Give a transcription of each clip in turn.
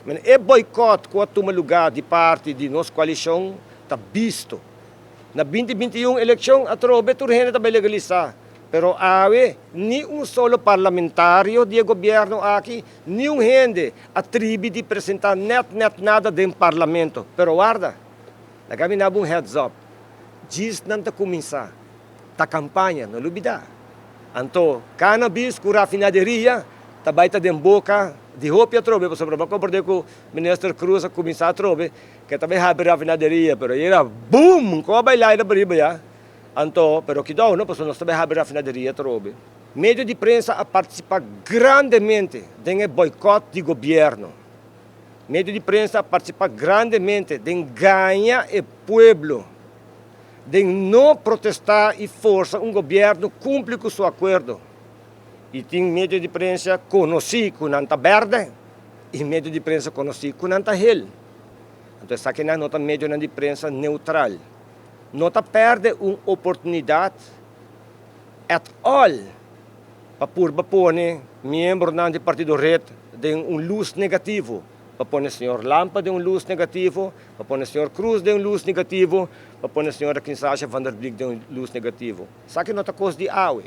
Men e boycott ku a tuma lugá di parti di nos koalishon ta bisto. Na 2021 elekshon atrobe tur hende ta bai legalisá, pero awe ni un solo parlamentario di e gobièrnu aki, ni un hende a tribi di presentá nèt nèt nada den parlamento. Pero warda, laga mi naba un heads up, djis nan ta kuminsá ta kampaña, no lubidá. Anto cannabis ku rafinaderia ta bai ta den boka di hopi atrobe, pasobra bo a komprendé ku Minister Croes a kuminsá atrobe ke ta bai habri rafinaderia, pero yera boom! Kon a bai laira pariba ya. Anto, pero kidou no, pasobra nos ta bai habri rafinaderia atrobe. Medio di prensa a partisipá grandemente den e boikòt di gobièrnu. Medio di prensa a partisipá grandemente den gaña e pueblo, den no protestá i forsa un gobièrnu kumpli ku su akuerdo. I tin medio di prensa konosí ku nan ta bèrdè i medio di prensa konosí ku nan ta hel. Anto esakinan no ta medionan di prensa neutral. No ta pèrdè un oportunidat at all pa purba pone miembronan di Partido Red den un lus negativo, pa pone señor Lampa den un lus negativo, pa pone señor Croes den un lus negativo, pa pone señora Kinsasha van der Blik den un lus negativo. Esaki no ta kos di awe.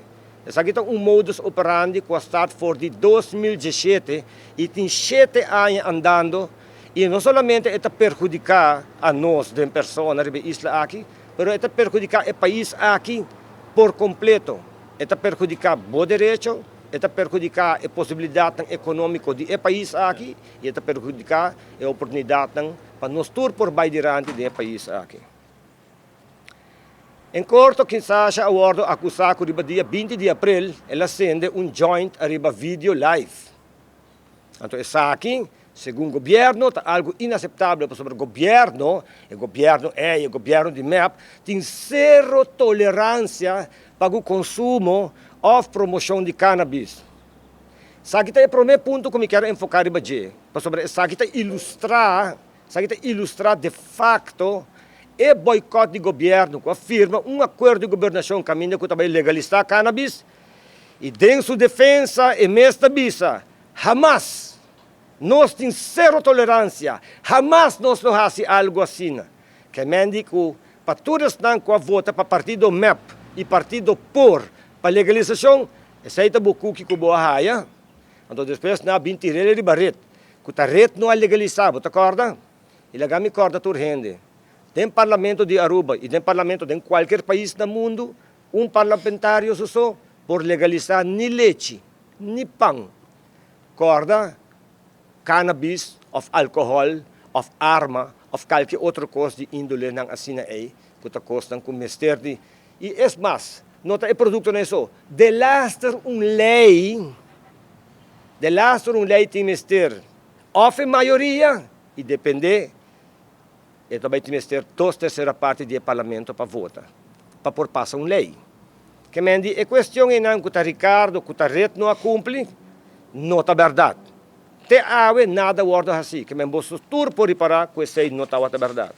Esaki ta un modus operandi ku a start for di 2017 i tin shete aña andando i no solamente e ta perhudiká a nos den persona riba e isla aki, pero e ta perhudiká e pais aki por kompleto. E ta perhudiká bo derecho, e ta perhudiká e posibilidatnan ekonómiko di e pais aki i e ta perhudiká e oportunidatnan pa nos tur por bai dilanti den e pais aki. En korto, Kinsasha a wòrdu akusá ku riba dia 20 di aprel el a sende un joint ariba video live. Anto esaki, segun gobièrnu, ta algu inaseptabel pasobra gobièrnu, e gobièrnu ei, e gobièrnu di mep, tin sero toleransia pa ku konsumo òf promoshon di cannabis. Esaki ta e promé punto ku mi kier enfoká riba dje, pasobra esaki ta ilustrá, esaki ta ilustrá de fakto e boikòt di gobièrnu ku a firma un akuerdo di gobernashon kaminda ku ta bai legalisá cannabis i den su defensa e mes ta bisa, Hamas! Nos tin sero toleransia, hamas nos lo hasi algu asina. Kemen di ku pa tur esnan ku a vota pa partido mep i partido por pa legalisashon, esei ta bo kuki ku bo a haya. Anto despues nan a bin tir'el riba ret, ku ta ret no a legalisá, bo ta kòrda? I laga mi kòrda tur hende, den parlamento di Aruba i den parlamento den kualker pais na mundu, un parlamentario su so por legalisá ni lechi, ni pan. Kòrda, cannabis òf alkohòl òf arma òf kalke otro kos di índolenan asina ei ku ta kosnan ku mester di. I es mas, no ta e produktonan ei so. Delaster un lei, delaster un lei tin mester òf e mayoria i dependé e ta bai tin mester dos tersera parti di e parlamento pa vota pa por pasa un lei. Ke men di e kuestion einan ku ta Ricardo ku ta ret no a kumpli no ta bèrdat. Te awe nada wòrdu hasí. Ke men boso tur por ripará ku esei no tabata bèrdat.